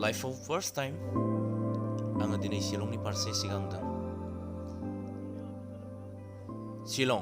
लाइफआव first time आङो दिनै शिलंनि फारसे सिगांदों। शिलं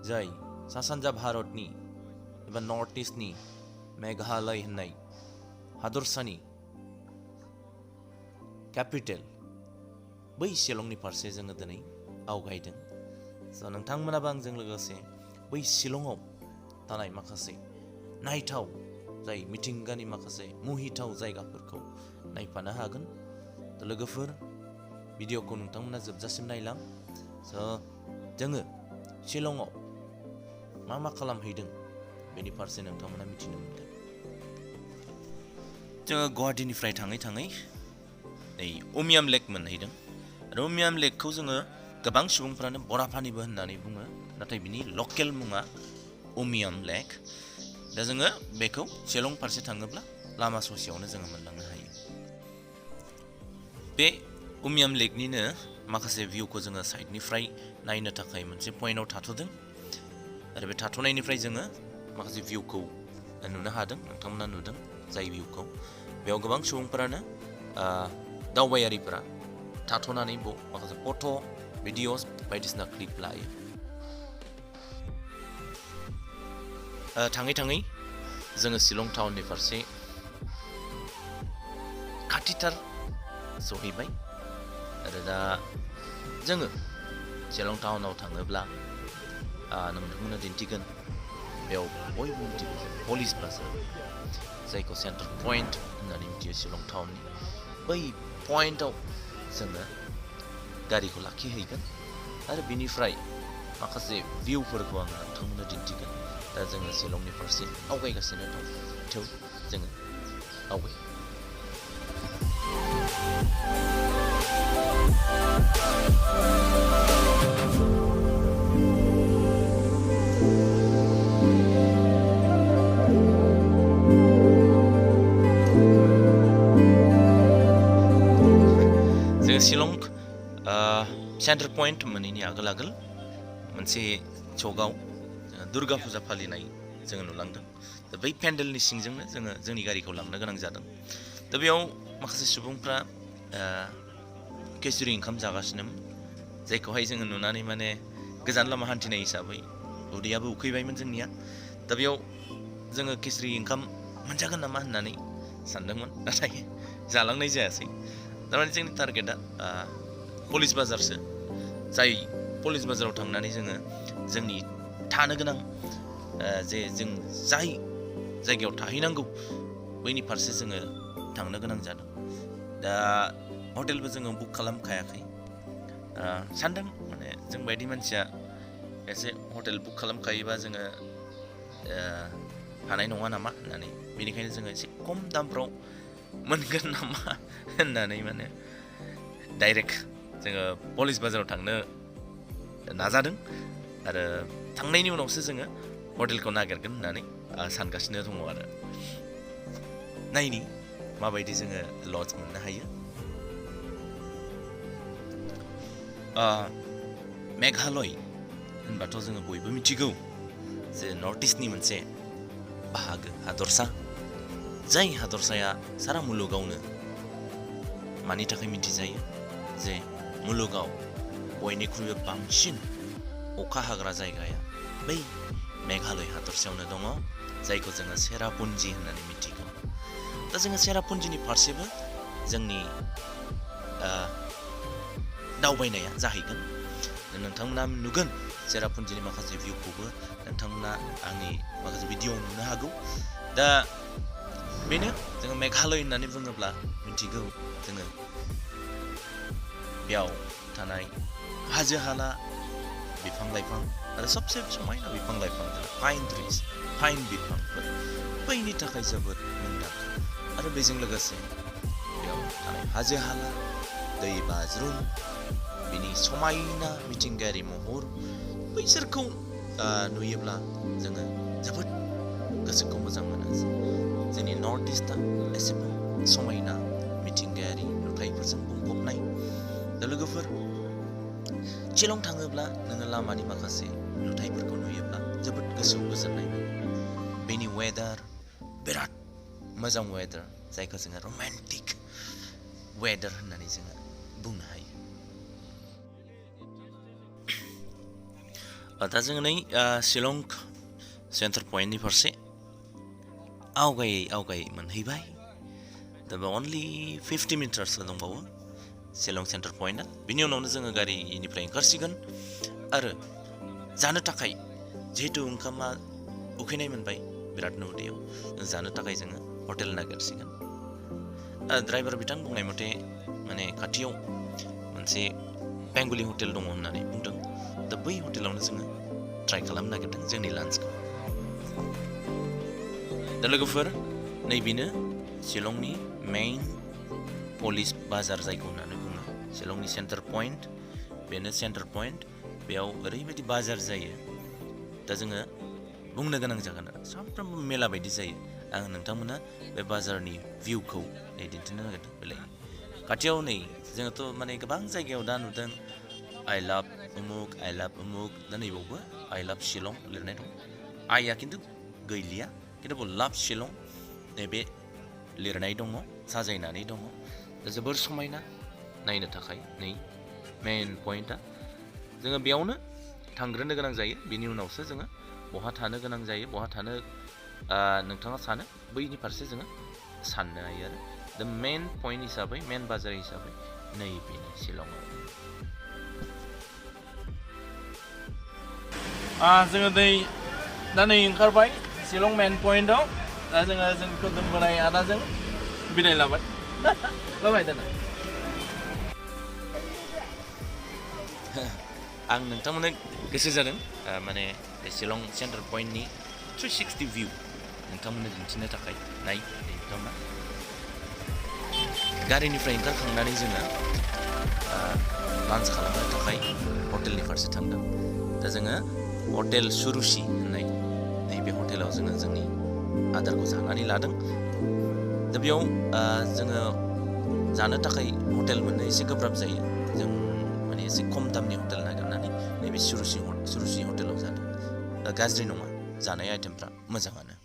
जाय सा सानजा भारतनि एबा नर्थ इस्टनि मेघालय होननाय हादरसानि कैपिटल बै शिलंनि फारसे जोङो दिनै आवगायदों। नोंथांमोनाबो आंजों लोगोसे बै शिलंआव थानाय माखासे नायथाव जाय मिथिंगानि माखासे मुहिथाव जायगाफोरखौ नायफानो हागोन। लोगोफोर भिडिअखौ नोंथांमोना जोबजासिम नायलां। जोङो शिलंआव मा खालामहैदों बेनि फारसे नोंथांमोना मिथिनो मोनगोन। जोङो गुवाहाटीनिफ्राय थाङै थाङै नै उमियाम लेक मोनहैदों आरो उमियाम लेकखौ जोङो गोबां सुबुंफ्रानो बराफानिबो होननानै बुङो, नाथाय बिनि लकेल मुङा उमियाम लेक। दा जोङो बेखौ शिलं फारसे थाङोब्ला लामा ससेयावनो जोङो मोनलांनो हायो। बे उमियाम लेकनिनो माखासे भिउखौ जोङो साइडनिफ्राय नायनो थाखाय मोनसे पइन्टआव थाथ'दों आरो बे थाथ'नायनिफ्राय जोङो माखासे भिउखौ नुनो हादों। नोंथांमोना नुदों जाय भिउखौ। बेयाव गोबां सुबुंफोरानो दावबायारिफोरा थाथ'नानै माखासे फट' भिडिअस बायदिसिना क्लिप लायो। थाङै थाङै जोङो शिलं टाउननि फारसे खाथिथार सहैबाय आरो दा जोङो शिलं टाउनाव थाङोब्ला नोंथांमोननो दिन्थिगोन। बेयाव बयबो मिथिगौ पुलिस बाजार, जायखौ सेन्टार पइन्ट होननानै मिथियो शिलं टाउननि। बै पइन्टआव जोङो गारिखौ लाखिहैगोन आरो बिनिफ्राय माखासे भिउफोरखौ आङो नोंथांमोननो दिन्थिगोन। दा जोङो शिलंनि फारसे आवगायगासिनो दं। जोङो आवगाय। जोङो शिलं सेन्टार पइन्ट मोनैनि आगोल मोनसे चकआव दुर्गा फुजा फालिनाय जोङो नुलांदों। दा बै पेन्डेलनि सिंजोंनो जोङो जोंनि गारिखौ लांनो गोनां जादों। दा बेयाव माखासे सुबुंफ्रा खिचुरि ओंखाम जागासिनोमोन, जायखौहाय जोङो नुनानै माने गोजान लामा हान्थिनाय हिसाबै उदैयाबो उखैबायमोन जोंनिया। दा बेयाव जोङो खिचुरि ओंखाम मोनजागोन नामा होननानै सानदोंमोन, नाथाय जालांनाय जायासै। थारमाने जोंनि टारगेटआ पुलिस बाजारसो। जाय पुलिस बाजाराव थांनानै जोङो जोंनि थानो गोनां जे जों जाय जायगायाव थाहैनांगौ बैनि फारसे जोङो थांनो गोनां जादों। दा हटेलबो जोङो बुक खालामखायाखै। सानदों माने जों बायदि मानसिया एसे हटेल बुक खालामखायोबा जोङो हानाय नङा नामा होननानै, बेनिखायनो जोङो एसे खम दामफ्राव मोनगोन नामा होननानै माने डाइरेक्ट जोङो पुलिस बाजाराव थांनो नाजादों आरो थांनायनि उनावसो जोङो हटेलखौ नागिरगोन होननानै सानगासिनो दङ आरो नायनि माबायदि जोङो लज मोननो हायो। मेघालय होनबाथ' जोङो बयबो मिथिगौ जे नर्थ इस्टनि मोनसे बाहागो हादरसा, जाय हादरसाया सारा मुलुगावनो मानि थाखाय मिथिजायो जे मुलुगाव बयनिख्रुइबो बांसिन अखा हाग्रा जायगाया बै मेघालय हादरसायावनो दङ, जायखौ जोङो सेरापुन्जि होननानै मिथिगौ। दा जोङो सेरापुन्जिनि फारसेबो जोंनि दावबायनाया जाहैगोन। नोंथांमोना नुगोन सेरापुन्जिनि माखासे भिउखौबो नोंथांमोना आंनि माखासे भिडिअ नुनो हागौ। दा बेनो जोङो मेघालय होननानै बुङोब्ला मिथिगौ जोङो बेयाव थानाय हाजो हाला, बिफां लाइफां आरो सबसे समायना बिफां लाइफां पाइन बिफांफोर बैनि थाखाय जोबोद मुंदांखा। आरो बेजों लोगोसे बेयाव थानाय हाजो हाला, दै बाज्रुम, बिनि समायना मिथिंगायारि महर, बैसोरखौ नुयोब्ला जोङो जोबोद गोसोखौ मोजां मोनो। जोंनि नर्थ इस्टआ एसेबां समायना मिथिंगायारि नुथायफोरजों बुंफबनाय। दा लोगोफोर शिलं थाङोब्ला नोङो लामानि माखासे नुथायफोरखौ नुयोब्ला जोबोद गोसोआव गोजोननाय मोनो। बेनि वेदार बिराद मोजां वेदार जायखौ जोङो रमान्टिक वेदार होननानै जोङो बुंनो हायो दा जोङो नै शिलं सेन्टार पइन्टनि फारसे आवगायै मोनहैबाय दा बे अनलि 50 मिटारसो दंबावो शिलं सेन्टार पइन्टआ बिनि उनावनो जोङो गारिनिफ्राय ओंखारसिगोन आरो जानो थाखाय जिहेतु ओंखामा उखैनाय मोनबाय बिरादनो उदैयाव जानो थाखाय जोङो हटेल नागिरसिगोन ड्राइभार बिथां बुंनाय मथे माने खाथियाव मोनसे बेंगलि हटेल दङ होननानै बुंदों दा बै हटेलावनो जोङो ट्राइ खालामनो नागिरदों जोंनि लान्चखौ दा लोगोफोर नैबेनो शिलंनि मेइन पुलिस बाजार जायखौ होननानै बुङो शिलंनि सेन्टार पइन्ट बेनो सेन्टार पइन्ट बेयाव ओरैबायदि बाजार जायो दा जोङो बुंनो गोनां जागोन आरो सानफ्रोमबो मेला बायदि जायो आं नोंथांमोना बे बाजारनि भिउखौ नै दिन्थिनो नागिरदों बेलाय खाथियाव नै जोङोथ' माने गोबां जायगायाव दा नुदों आइ लाभ उमुक दा नैबावबो आइ लाभ शिलं लिरनाय दं आइया खिन्थु गैलिया खिन्थु लाभ शिलं नैबे लिरनाय दङ साजायनानै दङ दा जोबोर समायना नायनो थाखाय नै मेइन पइन्टआ जोङो बेयावनो थांग्रोनो गोनां जायो बिनि उनावसो जोङो बहा थानो गोनां जायो बहा थानो नोंथाङा सानो बैनि फारसे जोङो साननो हायो आरो दा मेइन पइन्ट हिसाबै मेइन बाजार हिसाबै नैबेनो शिलंआव जोङो दा नै ओंखारबाय शिलं मेइन पइन्टआव दा जोङो जोंखौ दोनबोनाय आदाजों बिदाय लाबाय लाबाय दाना आं नोंथांमोननो गोसो जादों माने शिलं सेन्टार पइन्टनि 360 भिउ नोंथांमोननो दिन्थिनो थाखाय नाय नोंथांमोना गारिनिफ्राय ओंखारखांनानै जोङो लान्च खालामनो थाखाय हटेलनि फारसे थांदों दा जोङो हटेल सुरुचि होननाय नैबे हटेलाव जोङो जोंनि आदारखौ जानानै लादों दा बेयाव जोङो जानो थाखाय हटेल मोननो एसे गोब्राब जायो जों माने एसे खम दामनि हटेल नागिरनानै नैबे सुरुचि हटेलाव जादों दा गाज्रि नङा जानाय आइटेमफ्रा मोजाङानो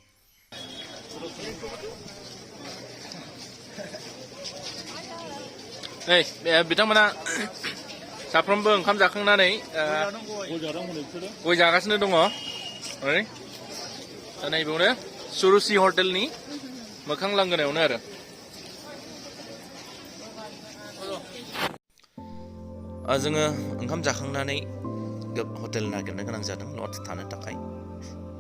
बिथांमोना साफ्रोमबो ओंखाम जाखांनानै गय जागासिनो दङ दा नैबेयावनो सुरुचि हटेलनि मोखां लांगोनायावनो आरो जोङो ओंखाम जाखांनानै हटेल नागिरनो गोनां जादों लज थानो थाखाय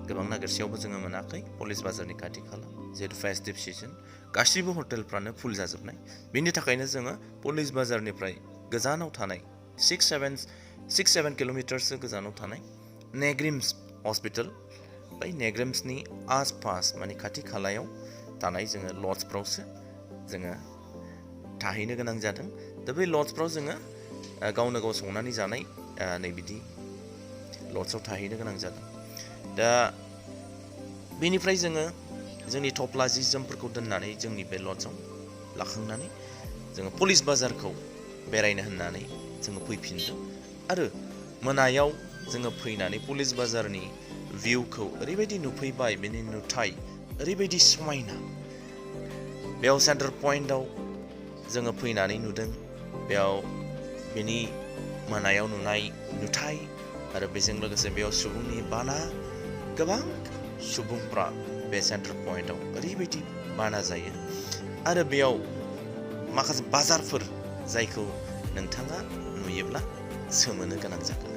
गोबां नागिरसेयावबो जोङो मोनाखै पुलिस बाजारनि खाथि खाला जिहेतु फेस्टिभ सिजन गासिबो हटेलफ्रानो फुल जाजोबनाय बिनि थाखायनो जोङो पुलिस बाजारनिफ्राय गोजानाव थानाय 6-7 किल'मिटारसो गोजानाव थानाय नेग्रिम्स हस्पिटाल बै नेग्रिम्सनि आसपास माने खाथि खालायाव थानाय जोङो लजफ्रावसो जोङो थाहैनो गोनां जादों दा बै लजफ्राव जोङो गावनो गाव संनानै जानाय नै बिदि लजआव थाहैनो गोनां जादों दा बेनिफ्राय जोङो जोंनि थफ्ला जि जोमफोरखौ दोननानै जोंनि बे लजआव लाखांनानै जोङो पुलिस बाजारखौ बेरायनो होननानै जोङो फैफिनदों आरो मोनायाव जोङो फैनानै पुलिस बाजारनि भिउखौ ओरैबायदि नुफैबाय बेनि नुथाय ओरैबायदि समायना बेयाव सेन्टार पइन्टआव जोङो फैनानै नुदों बेयाव बेनि मोनायाव नुनाय नुथाय आरो बेजों लोगोसे बेयाव सुबुंनि बाना गोबां सुबुंफ्रा बे सेन्टार पइन्टआव ओरैबायदि बाना जायो आरो बेयाव माखासे बाजारफोर जायखौ नोंथाङा नुयोब्ला सोमोनो गोनां जागोन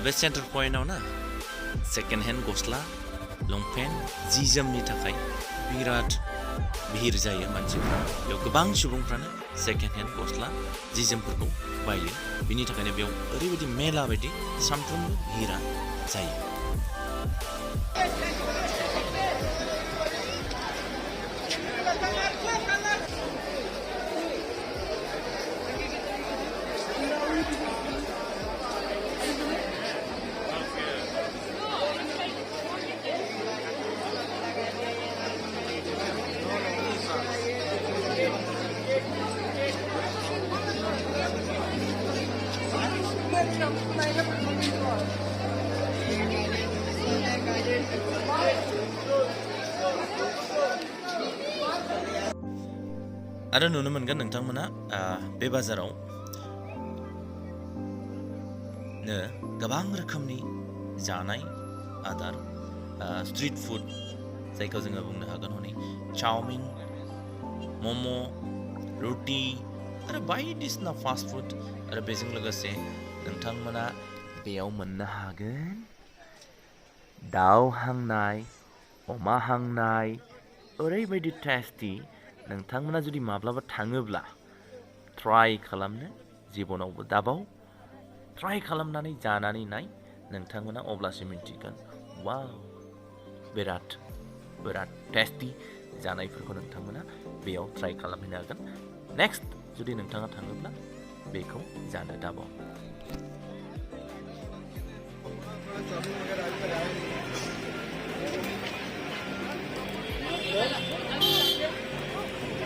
बे सेन्टार पइन्टआव ना सेकेन्ड हेन्ड गस्ला लंपेन्ट जि जोमनि थाखाय बिराद भिर जायो मानसिफ्रा बेयाव गोबां सुबुंफ्रानो सेकेन्ड हेन्ड गस्ला जि जोमफोरखौ बायो बिनि थाखायनो बेयाव ओरैबायदि मेला बायदि सानफ्रोमबो भिरा जायो आरो नुनो मोनगोन नोंथांमोना बे बाजाराव गोबां रोखोमनि जानाय आदार स्ट्रीट फुड जायखौ जोङो बुंनो हागोन हनै चाउमिन मम' रुटि आरो बायदिसिना फास्ट फुड आरो बेजों लोगोसे नोंथांमोना बेयाव मोननो हागोन दाउ हांनाय अमा हांनाय ओरैबायदि टेस्टि नोंथांमोना जुदि माब्लाबा थाङोब्ला ट्राइ खालामनो जिबनावबो दाबाव ट्राइ खालामनानै जानानै नाय नोंथांमोना अब्लासो मिन्थिगोन वाव बिराद टेस्टि जानायफोरखौ नोंथांमोना बेयाव ट्राइ खालामहैनो हागोन नेक्स्ट जुदि नोंथाङा थाङोब्ला बेखौ जानो दाबाव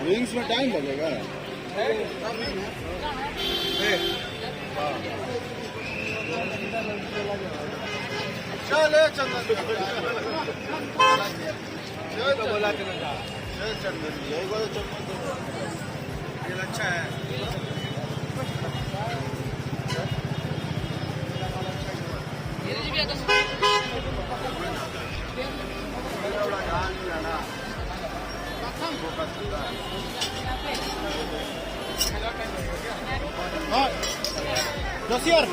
विंग्स में टाइम लगेगा चले चंदन ये अच्छा है दोसियर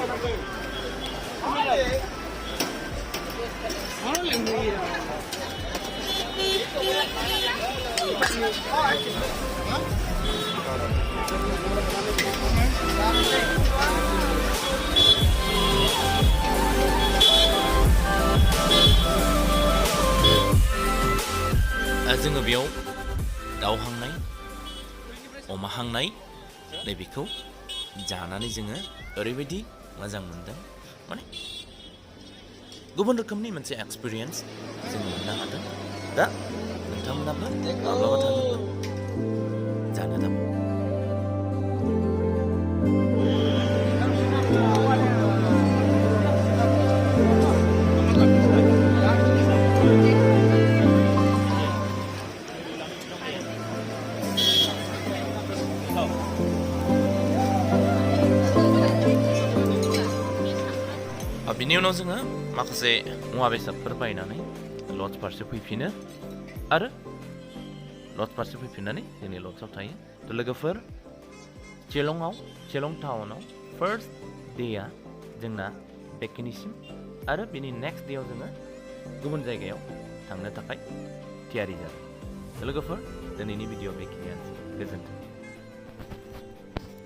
जोङो बेयाव दाउ हांनाय अमा हांनाय नैबेखौ जानानै जोङो ओरैबायदि मोजां मोनदों माने गुबुन रोखोमनि मोनसे एक्सपिरियेन्स जों मोननो हादों दा नोंथांमोनाबो माब्लाबा थाङोब्ला जानो दाबाव बिनि उनाव जोङो माखासे मुवा बेसादफोर बायनानै लज फारसे फैफिनो आरो लज फारसे फैफिननानै जोंनि लजआव थायो थ' लोगोफोर शिलं टाउनाव फार्स्ट डेआ जोंना बेखिनिसिम आरो बिनि नेक्स्ट डेआव जोङो गुबुन जायगायाव थांनो थाखाय थियारि जादों लोगोफोर दिनैनि भिडिअ बेखिनियानोसै गोजोन्थों